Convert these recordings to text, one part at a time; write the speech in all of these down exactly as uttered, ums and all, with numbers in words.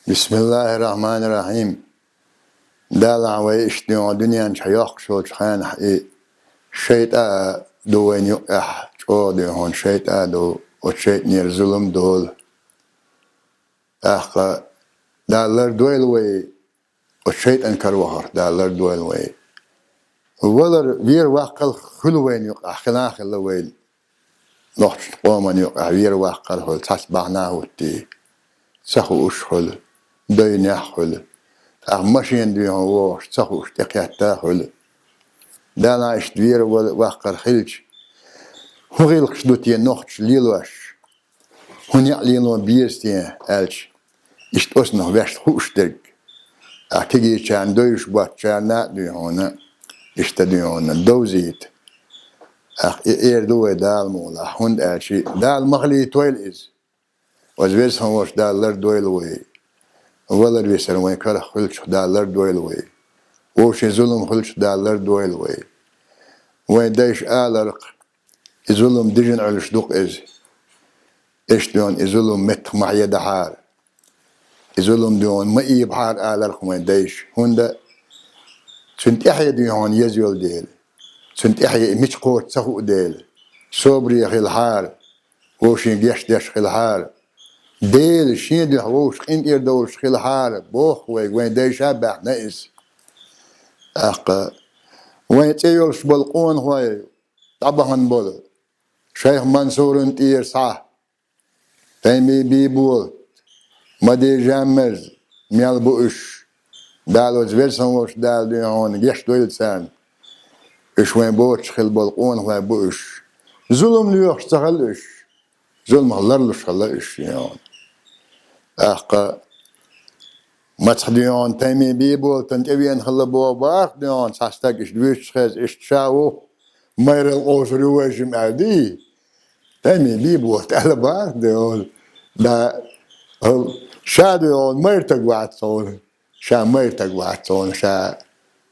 Бисмиллахир-рахманир-рахим. Дала вай иштта дуьнен чу йоккхуш йолчу хенахь и шайтӀа а ду вайна юкъехь, чӀогӀа дуьнен шайтӀа а ду, оцу шайтӀанера зулам долу. ТӀаккха Дала лардойла вай, оцу шайтӀан кара вахарх Дала лардойла вай. Валар, вер ваккхал хуьлу вайна юкъахь, хила а хилла вайна. Нохчийн къоман юкъахь вер ваккхал хуьлу, цхьацца бахьана хӀуттий, ца хууш хуьлу, дайнехь хуьлу. ТӀаккха машен дуьйхьа вогӀуш ца хууш тӀекхетта хуьлу. Дала иштта вер вал-, ваккхал хилча, хӀун гӀиллакхаш ду те нохчаша лелош? ХӀун некъ лело беза те аьлча, иштта оцунах ваьшна хууш дерг. Ахь кегийчарна, дойуш боцчарна а дуьйхьуна, иштта дуьйхьуна довзийта. Ахь и эр ду вай Дала мукъалахь, хӀунда аьлча Дала ма хилийтойла иза. Оцу веза хьан волчу Дала лардойла вай. Валар висар вайн карах хуьлучух Дала лардойла вай. Вовшийн зулам хуьлучух Дала лардойла вай. Вайн дайша аларх, и зулам дижина Ӏуьллуш ду-кх иза. Иштта дуьйхьуна и зулам меттах ма хьедахьара. И зулам дуьйхьуна ма ийбахьара аларх вайн дайша. ХӀунда цуьнан тӀаьхье дуьйхьуна еза йолу дела. Цуьнан тӀаьхье и мича кхочу ца хуу дела. Собаре хилахьара. Вовшийн гечдеш хилахьара. Дела шен дуьхьа вовшашна къинтӀера довлуш хилахьара, боху вайга, вайн дайша а баьхна иза. ТӀаккха вайн цӀе йолуш болу къонахой дӀабахана болу. Шайх Мансуран тӀера схьа, Тайми Бийболат, Мади Жаммерза, мел бу уьш. Дала оцу веза хьан волчу Дала дуьйхьуна гечдойла царна. Уьш вайн боцуш хилла болу къонахой бу уьш. Зулам лоьхуш ца хилла уьш. Зуламах ларлуш хилла уьш, дуьйхьуна. ТӀаккха мацах дуьйхьуна Тайми Бийболатан тӀевеана хилла боху бахара дуьйхьуна цхьа стаг, иштта вуьйцуш хеза, иштта ша ву, майралла къовсур ю вай жима аьлла дий? Тайми Бийболат аьлла бахара дуьйхьуна. Да, ша дуьйхьуна майра стаг вац хьуна. Ша майра стаг вац хьуна, ша,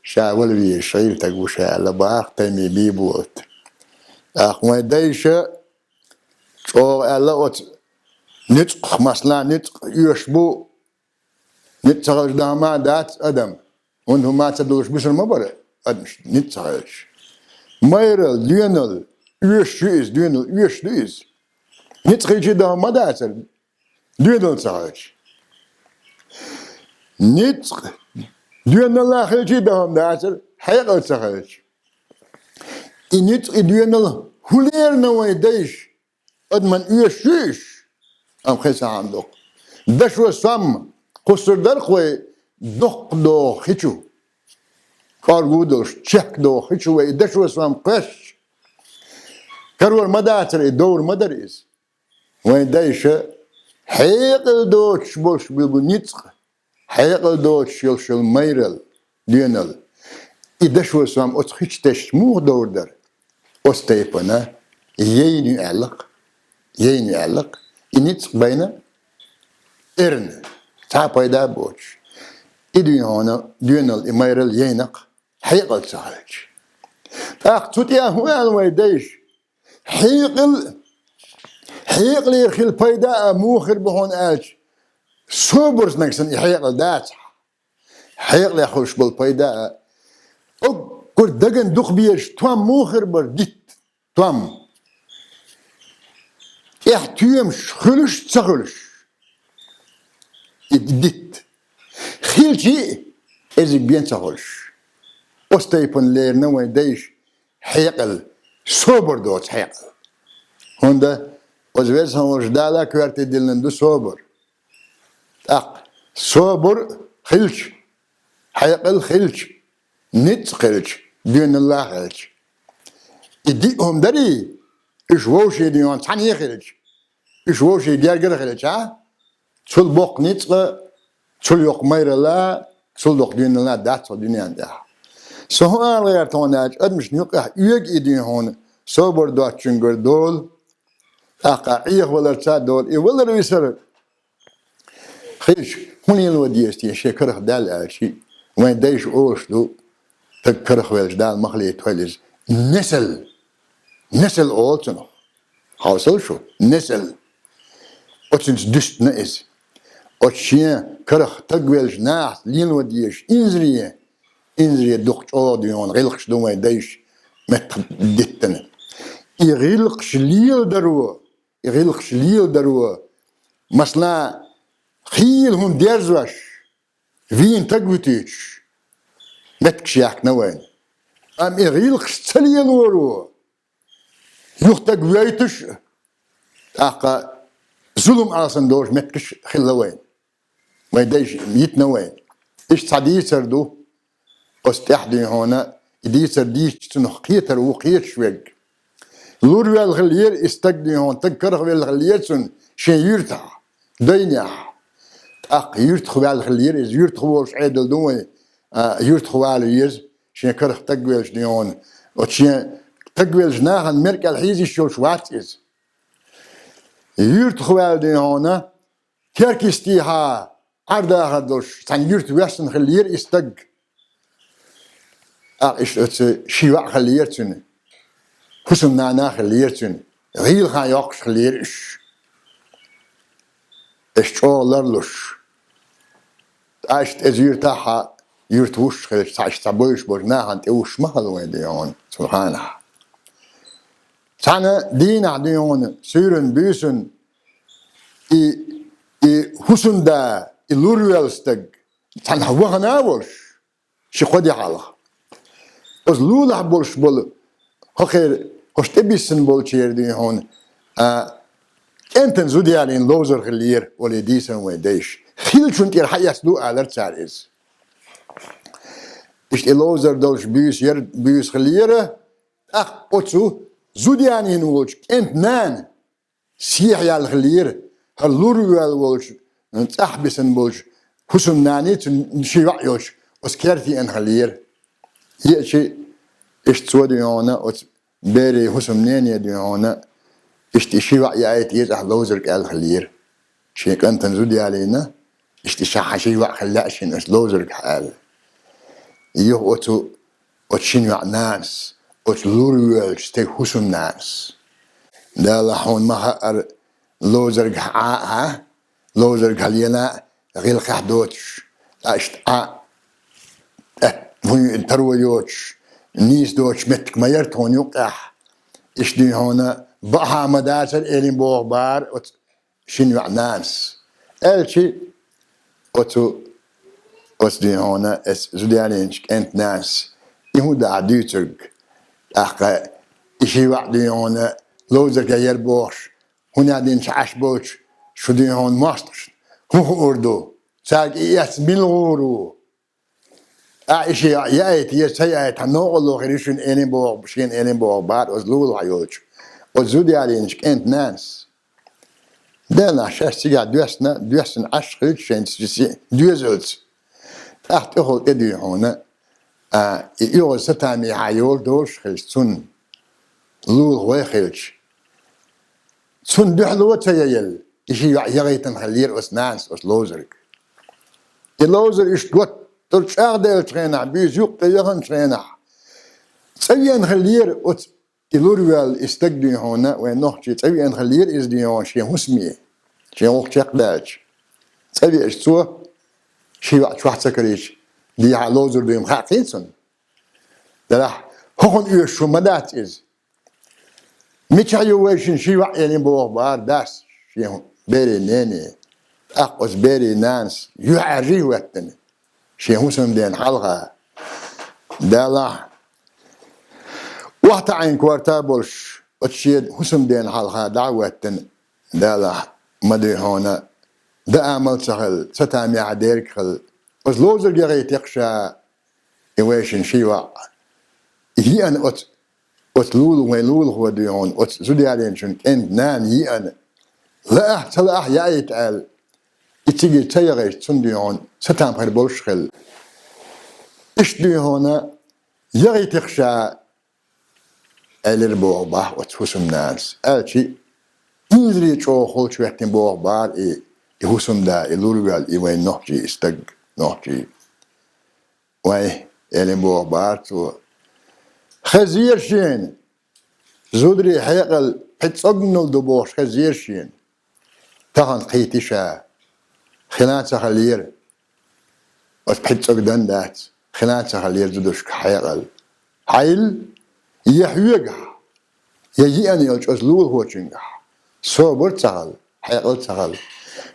ша вала везаш Ӏийра стаг ву ша аьлла бахара Тайми Бийболат. ТӀаккха вайн дайша чӀогӀа аьлла оцу ницкъах, масала, ницкъ оьшуш бу, ницкъ ца хилча даха ма дац адам. ХӀунда хӀума ца долуш бисур ма бара адамаш ницкъ ца хилча. Майралла, доьналла оьшуш ю иза, доьналла оьшуш ду иза. Ницкъ хилча даха ма дацара, доьналла ца хилча. Ницкъ доьналла хилча даха ма дацара, хьекъал ца хилча. И ницкъ, и доьналла хӀун лерина вайн дайша? Адамна оьшуш ю уьш, амма кхин цхьа хӀума ду-кх. Дашо сом кхуссур дара-кх вай доккха догӀу хи чу. КӀоргу долуш, чехка догӀу хи чу вай и дашо сом кхоьссича, карор ма дацара, и довр ма дара иза. Вайн дайша хьекъал доцуш болуш буьгу ницкъ, хьекъал доцуш йолуш йолу майралла, доьналла. И дашо сом оцу хи чу тесча муха довр дара? Оцу тайпана яйна ю аьлла-кх, яйна ю аьлла-кх. И ницкъ байна эрна, цхьа а пайда а боцуш. И дуьйхьуна доьналла, и майралла яйна-кх, хьекъал ца хилча. ТӀаккха цу тӀехь хӀун аьлла вайн дайша? Хьекъал, хьекъалера хила пайда а муха хир бу хьуна аьлча, собарца нагахь санна и хьекъал дацахь, хьекъалех хуьлуш болу пайда а, уггар дагна дукха безаш том муха хир бара, дитт, том. ТӀехь тоьмаш хуьлуш а, ца хуьлуш, и дитт. Хилчий а, кӀезиг бен ца хуьлуш. Оцу тайпана лерина вайн дайша хьекъал, собар доцу хьекъал. ХӀунда оцу веза хьан волчу Дала коьрте диллина ду собар. ТӀаккха собар хилча, хьекъал хилча, ницкъ хилча, доьналла хилча. И диъ хӀума дарий, уьш вовшийн дуьйхьуна цхьаьна хилча, уьш вовшийн гергара хилча, цул боккха ницкъ а, цул йоккха майралла а, цул доккха доьналла а дац хӀокху дуьнен тӀехь. Со хӀун ала гӀерта хьуна аьлча, адамашна юкъахь оьгу и дуьйхьуна собар доцучуьнгара долу, тӀаккха Ӏехаваларца а долу, и валар висар хилча, хӀун лело деза те шен карах даьлла аьлча, вайн дайша олуш ду, стаг карах ваьлча, Дала ма хилийтойла иза. Несал. Несал олу цунах. Хьовсал шу, несал. Оцуьнца дуьстина иза. Оцу шен карах тагвеллачу нахаца лело дезаш инзаре, инзаре дукха чӀогӀа дуьйна гӀиллакхаш ду вайн дайша меттах диттина. И гӀиллакхаш леладаро, и гӀиллакхаш леладаро, масала, хийла хӀума дерзош, вийна таг вуьтуьйтуш, меттигаш яьккхина вайна. Амма и гӀиллакхаш ца лелоро, юха таг войтуш, тӀаккха зулам алсам долуш меттигаш хилла вайна. Вайн дайша йитина вайна. Иштта цхьа дийцар ду, оцу тӀехь дуьйна хьуна, и дийцар дийцча цунах кхетар ву кхеташ верг. Лур ваьлла хиллера и стаг дуьйна хьуна, стаг карах велла хиллера цунна шен юьртахь, дайнехь. ТӀаккха юьртах ваьлла хиллера иза, юьртах волуш Ӏедал ду вайн, а, юьртах вала веза, шен карах таг веллачу дуьйна хьуна. Оцу шен таг веллачу нахана мера кӀел хьийзаш йолуш вац иза. Юьртах ваьлла дуьйна хьуна, керкистехьа Ӏардахар долуш, цхьана юьрта воьссина хиллера и стаг. ТӀаккха иштта оцу ши йоӀ хиллера цуьнан, хӀусамнана хиллера цуьнан, гӀийлахьа йоккхуш хиллера уьш. Аш чӀогӀа ларлуш. ТӀаккха иштта иза юьртахьа, юьрта вуш хилча, цхьа иштта цхьа бовзуш болчу нахана тӀе вуш ма хилла вайн дуьйна хьуна, цу ханахь. Цхьана дийнахь дуьйна хьуна, суьйранна буьйсанна, и, и хӀусамда, и лур ваьлла стаг, цхьанхьа вахана а волуш, ши-кхо де хьалха. Оцу лулахь болуш болу, хӀокхеран, хӀокху тӀебиссина болчеран дуьйна хьуна, а, кӀентан зуда ялийна ловзар хиллера, олий дийцина вайн дайша. Хиллачунна тӀера хьаэцна ду алара цара иза. Иштта и ловзар долуш буьйса яра, буьйса хиллера, тӀаккха оцу зуда ялийна волчу кӀентан нана сехьаяьлла хиллера, хӀара лур ваьлла волчу, цӀахь бисина болчу хӀусамнаний, цуьнан ши йоӀ йолчу, оцу керта еана хиллера. Еача, иштта цо дуьйна хьуна, оцу берийн хӀусамнене дуьйна хьуна, иштта и ши йоӀ яийта еза ахь ловзарга аьлла хиллера. Шен кӀантана зуда ялийна, иштта ша хьан ши йоӀ хила лаьа шена оцу ловзаргахь аьлла. Юха оцу, оцу шина йоӀан нанас, оцу лур воьллачу стеган хӀусамнанас: «Дала хьуна ма хаьара ловзаргахь Ӏа а, ловзаргахь лела а гӀиллакхехь доцуш, иштта Ӏа, тӀе, хӀун ю, таро йоцуш, нийса доцуш меттиг ма яра тхуна юккъехь. Иштта дуьйна хьуна бакъахьа ма дацара», — элина боху бахара оцу шина йоӀан нанас. Аьлча, оцу, оцу дуьйна хьуна, оцу зуда ялийначу кӀентан нанас: «И хӀун ду ахь дуьйцург? ТӀаккха и ши йоӀ дуьйна хьуна ловзаргахь яра бохуш, хӀун аьлла динчу Ӏаш болчу шу дуьйна хьуна мостагӀашна хӀун хуур ду? Цаьрга и эцна мила гӀур ву? Ахь и ши йоӀ яийта еза, ца яийта, хьан новкъарло хир ю шуна», — элина боху, шена элина боху бахара оцу лулахь йолчу оцу зуда ялийначу кӀентан нанас. Делахь шаьш цигахь доьссина, доьссина Ӏаш хилча шайн доьзалца, тӀаккха тӀехула тӀе дуьйна хьуна, а, и оьгӀаз сатамехьа йолу долуш хилча цунна, лулахой хилча, цунна дуьхьало ца яелла, и ши йоӀ яхийтина хиллера оцу нанас оцу ловзарга. И ловзар иштта готтур чӀагӀделлачу хенахь, буьйса юккъе яханчу хенахь, цӀа веана хиллера оцу и лур ваьлла и стаг дуьйна хьуна, вайн нохчий, цӀа веана хиллера иза дуьйна хьуна шен хӀусаме, шен гӀуллакх чекхдаьлча. ЦӀа веача цо, ши йоӀ чохь ца карийча, дехьа ловзар дуй ма хаьа кхин цунна. Делахь, хӀокхунна оьшуш хӀума ма дац иза. «Мичахь ю вайшинна ши йоӀ?» — элина боху бахара дас шен берийн нене. ТӀаккха оцу берийн нанас юьхьӀаьржий хӀоьттина шен хӀусамдена хьалха. Делахь, охьатаӀийна корта болуш, оцу шен хӀусамдена хьалха дӀа а хӀоьттина, делахь, ма дуьйна хьуна, даа мала ца хилла, сатамехьа дерг хилла, оцу ловзарга яхийта-кх ша и вайшинна ши йоӀ. Йиъна оцу, оцу лула-, вайн лулахо дуьйна хьуна, оцу зуда ялийначун кӀентан нана йиъна, лаахь а, ца лаахь а яийта аьлла, и цига ца яхийча, цунна дуьйна хьуна сатам хир болуш хилла. Иштта дуьйна хьуна яхийта-кх ша, элира боху бахара оцу хӀусамнанас. Аьлча, инзаре чӀогӀа холчу хӀоьттина боху бахара и, и хӀусамда, и лур ваьлла, и вайн нохчий, и стаг нохчий. «Вай, — элина боху бахара цо, — хезира шена, зударий хьекъал пхи цӀогналла ду бохуш хезира шена. Тахана кхийтира ша, хила ца хилера. Оцу пхьица цӀогдан дац, хила ца хилера зудашка хьекъал. Хьайл, я хьоьгахь, я йиъана йолчу оцу лулахочуьнгахь. Собар ца хила, хьекъал ца хила.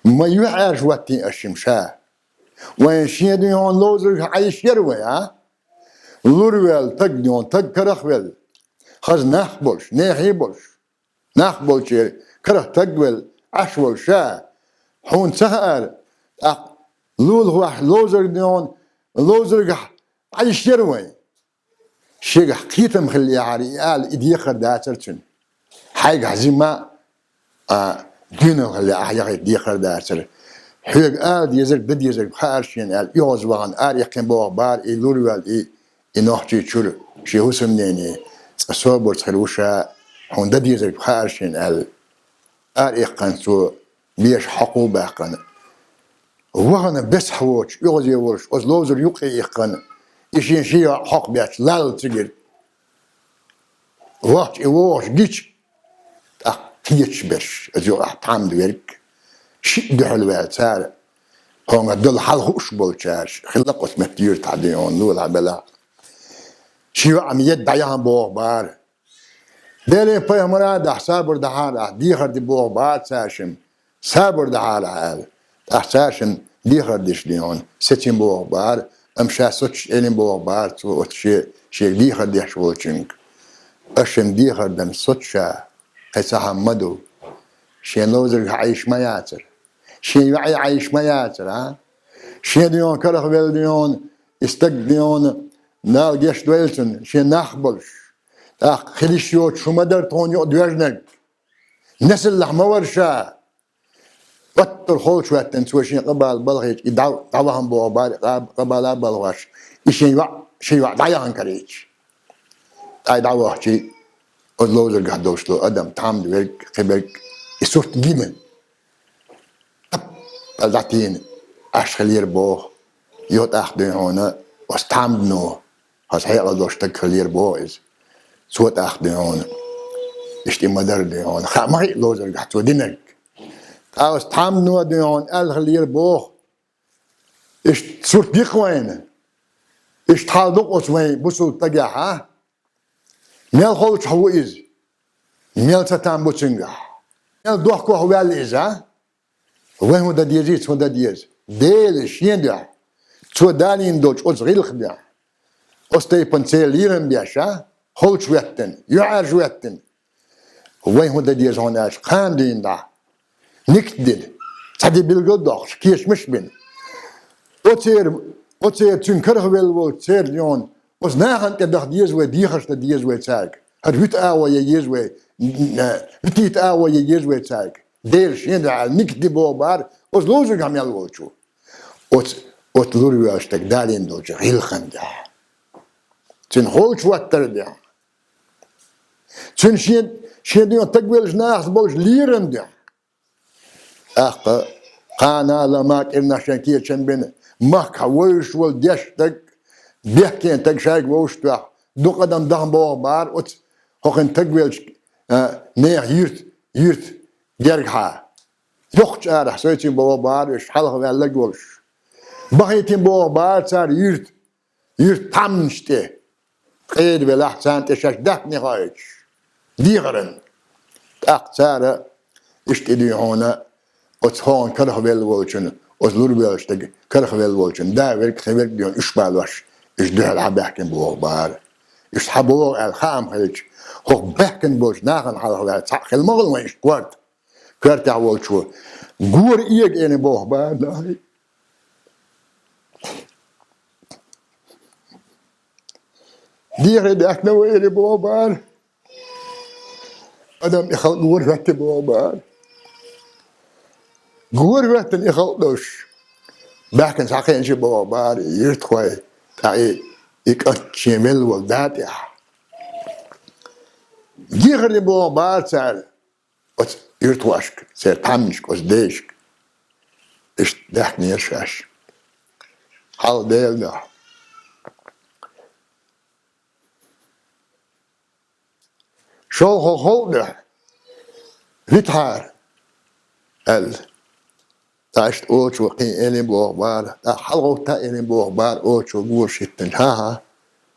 Ма юьхьӀаьржа ваттийна аша шимма ша. Вайн шен дуьйхьун ловзаргахь Ӏайш яра вай, а? Лур ваьлла таг дуьйхьун, таг карах ваьлла. Хаза нах болуш, нехий болуш. Нах болчеран карах таг ваьлла, Ӏаш волу ша, хьуна ца хаьара, тӀаккха лулахошна ловзарг дуьйхьун, ловзаргахь Ӏайш яра вайн. Шегахь кхетам хилла яхьара и ала, и дехар дацара цуьнан. Хьайгахь зима а, доьналла хилла ахь яхийта дехар дацара. Хьоьга ала дезарг, дан дезарг хаьара шена аьлла, оьгӀаз вахана, ара иккхина боху бара и лур ваьлла, и И нохчий чуьра шен хӀусамнене цкъа собарца хир ву ша, хьуна дан дезарг хаьара шена аьлла. Ара иккхина цо, беша хьокхо а баьккхина. Вахана бесахь воцуш, оьгӀазе волуш, оцу ловзар юккъе иккхина, и шен ши йоӀ хьокхабетташ лалла цигара. Вахча и вогӀуш гича, тӀаккха кхеташ берш, оцу юкъахь тхьамда верг, шиъ дуьхьал ваьлла цара, хӀунга долу хьал хууш болчаьрша, хилла кхо метта юьртахь дуьйхьун лулахь белахь. Ши йоӀ ма едда дӀаяхана боху бара. Деле пайхамара дахь сабар дахьара ахь, дехар де боху бара цара шимма. Сабар дахьара ахь аьлла. ТӀаккха цара шимма дехар деш дуьйхьун, сецна боху бара, амма ша соцуш элина боху бара цо оцу шен, шега дехар деш волчуьнга. Аша шимма дехар дан соцу ша, кхин цхьа хӀума ма ду. Шен ловзаргахь Ӏайш ма яцара. Шен йоӀе Ӏайш ма яцара, а? Шен дуьйхьун карах велла дуьйхьун, и стаг дуьйхьун, Дала гечдойла цунна, шен нах болуш. ТӀаккха хила йиш йоцуш хӀума дара тхуна юкъа доьжнарг. Несаллахь ма вара ша. Оттур холчу хӀоьттина цо шен къа бала балхийча, и дӀа-, дӀавахана боху бара, къа-, къа бала балхош, и шен йоӀ, шен йоӀ дӀаяхана карийча. ТӀай дӀавахчий, оцу ловзаргахь долуш долу адам, тхьамда верг, кхиберг, и сурт гина. Тап, дӀатийна, Ӏаш хилера боху, йо тӀаккха дуьйхьуна, оцу тхьамдано. Хаза хьекъал долуш стаг хилера боху иза. Цо тӀаккха дуьйхьуна. Иштта и ма-дарра дуьйхьуна. Хаа ма хиъ ловзаргахь цо динарг. Ткъа оцу тхьамдано дуьйхьуна аьлла хилера боху. Иштта сурт дикха вайна. Иштта хьал ду-кх оцу вайн бусулба стагехь, а? Мел холчохь ву иза? Мел цатам бу цуьнгахь? Мел дохкох ваьлла иза, а? Вайн хӀун дан деза, иза хӀун дан деза? Дела шен дуьхьа. Цо далийна долчу оцу гӀиллакх дуьхьа. Оцу тайпана церан лерам беш, а? Холчу хӀоьттина, юьхьӀаьржа хӀоьттина. Вайн хӀун дан деза хьуна аьлча, кхана дуьйна дӀа. Никт дина. Цхьа де билгал доккхуш, кечамаш бина. Оцеран, оцеран цуьнан карахвелла волчу церан йона, оцу нахана тӀе даха деза вай, дехарш дан деза вай цаьрга. ХӀара вуьту агӀо ян еза вай, н-, н-, витийта агӀо ян еза вай цаьрга. Дела шен дуьхьа аьлла, никт ди боху бара, оцу ловзаргахь мел волчо. Оцу, оцу лур воьллуш стаг далийна долчу гӀиллакхан дуьхьа. Цуьнан холчу хӀоттар дуьхьа. Цуьнан шен, шен дуьхьа тагвеллачу нахаца болчу лерам дуьхьа. ТӀаккха кхана лама кӀирнах шайн кечам бина, махкахь вевзаш волу дешна стаг, бехкена стаг шайга вовшахтоьхна, дукха адам дахана боху бара оцу хӀокхуьнан тагвеллачу, а, нехан юьрт, юьрт гергахьа. Йоккхачу арахь сойцина боху бара уьш, хьалха ваьлларг волуш. Бахийтина боху бара цара юьрт, юьрт тхьамнаш тӀе. Къеда велахь, царна тӀе шаьш даьхни хоуьйтуш. Дехаран. ТӀаккха цара иштта и дуьйхьуна оцу хӀокхуьнан карахвелла волчун, оцу лур воьллуш стаг карахвелла волчун, да верг, кхин верг дуьйхьуна уьш балош, уьш дуьхьал хьабаьхкина боху бара. Уьш хьабогӀу аьлла хаам хилча, хӀокху баьхкина болчу нахана хьалха ваьлла цхьаъ хила ма хуьлу вайн иштта корта. Коьртехь волчо: «Гора эга», — элина боху бара, нахе. «Дехаре даьхкина вай», — элина боху бара. Адам и халкъ гора хӀоьттина боху бара. Гора хӀоьттина и халкъ долуш, баьхкина схьакхаьчна боху бара юьртахой, тӀаккха и, и кӀант шен велла волу да тӀехь. Дехар дина боху бара цара. Оцу юьртахошка, церан тхьамнашка, оцу дешка. Иштта даьхкинера шаьш. Хьалха Делан дуьхьа. ШолгӀа халкъ дуьхьа. Витахьара, аьлла. ТӀаккха иштта оцо кхин элин боху бара, тӀаккха хьалагӀовтта элин боху бара оцо гора хӀиттина. ХӀан-хӀа,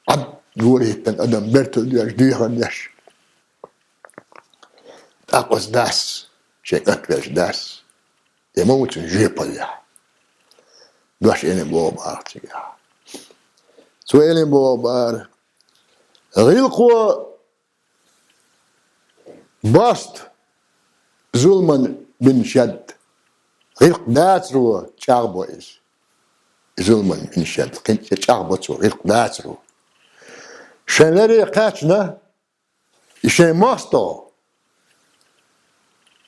Ӏад гора хӀиттина адам бертал доьжна, дуьйхар деш. ТӀаккха оцу дас, шен кӀант везачу дас, и ма ву цуьнан жоьпаллехь. Дош элин боху бара цигахь. Цо элин боху бара: «ГӀиллакхо баст зуламан бина шед». ГӀиллакх дацаро чӀагӀбо иза. И зуламан бина шед, кхин а чӀагӀбо цо гӀиллакх дацаро. Шайн ларе кхаьчна, и шайн мостагӀа,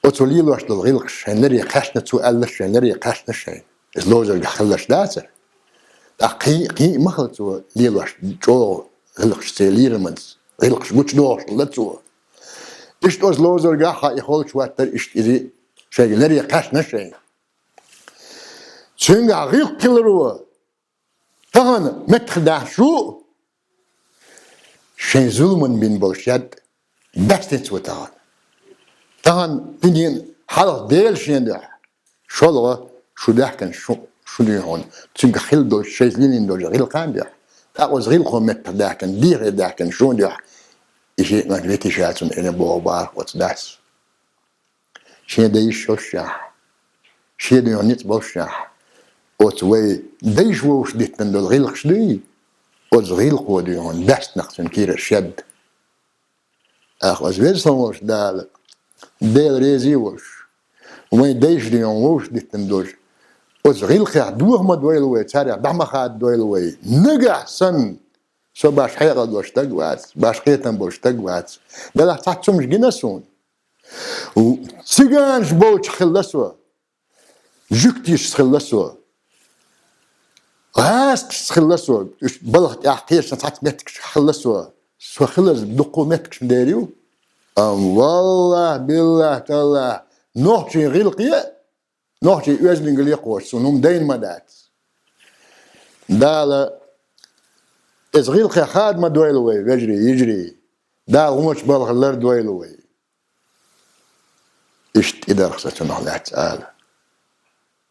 оцо лелош долу гӀиллакхаш шайн ларе кхаьчна, цо аьлларш шайн ларе кхаьчна шайн. Иза ловзаргахь хилларш дацара. ТӀаккха кхин, кхин а ма хилла цо лелош чӀогӀа гӀиллакхаш, церан лерамца гӀиллакхаш гучудохуш хилла цо. Иштта оцу ловзаргахь а и холчу хӀоттара, иштта иза шайга ларе кхаьчна шайн. Цуьнгахь гӀиллакх хиларо тахана меттах даьхна шу, шайн зуламан бина болу шед баьстина цо тахана. Тахана дуьнен хьалха Дела шен дуьхьа, шолгӀа шу даьхкина шу, шу дуьхьа, цуьнгахь хилла долчу, шайца лелийна долчу гӀиллакхан дуьхьа. ТӀаккха оцу гӀиллакхо меттах даьхкина, дехьа даьхкина шуна дуьхьа, и шен кӀант ветий ша цунна, элин боху бара оцу дас. Шен дайша йолушшехь, шен дуьхьа ницкъ болушшехь, оцу вай дайша вовшах диттина долу гӀиллакхаш дуй, оцу гӀиллакхо дуьхьа баьстина цуьнан кийрара шед. ТӀаккха оцу Веза-Сийлахь волчу Дала, Дела реза а волуш, вайн дайша дуьхьа вовшах диттина долуш, оцу гӀиллакхех доха ма дойла вай, царех дӀа ма хададойла вай. Нагахь санна со баш хьекъал долуш стаг вац, баш кхетам болуш стаг вац. Делахь цхьацца хӀумнаш гина суна. Цигахь болчух хилла со, жуьгташца хилла со, гӀазкхашца хилла со, уьш балха тӀехь кхерчина цхьацца меттигашкахь хилла со. Со хиларца дуккха а меттигаш ма дер ю. Амма, валлахӀи, биллахӀи, таллахӀи, нохчийн гӀиллакхе, нохчийн оьздангалле кхочуш суна хӀума дайна ма дац. Дала иза гӀиллакхех хада ма дойла вай, вежарий, йижарий. Дала вочу балхах лардойла вай. Иштта и дара-кх сан цунах лаьцна ала.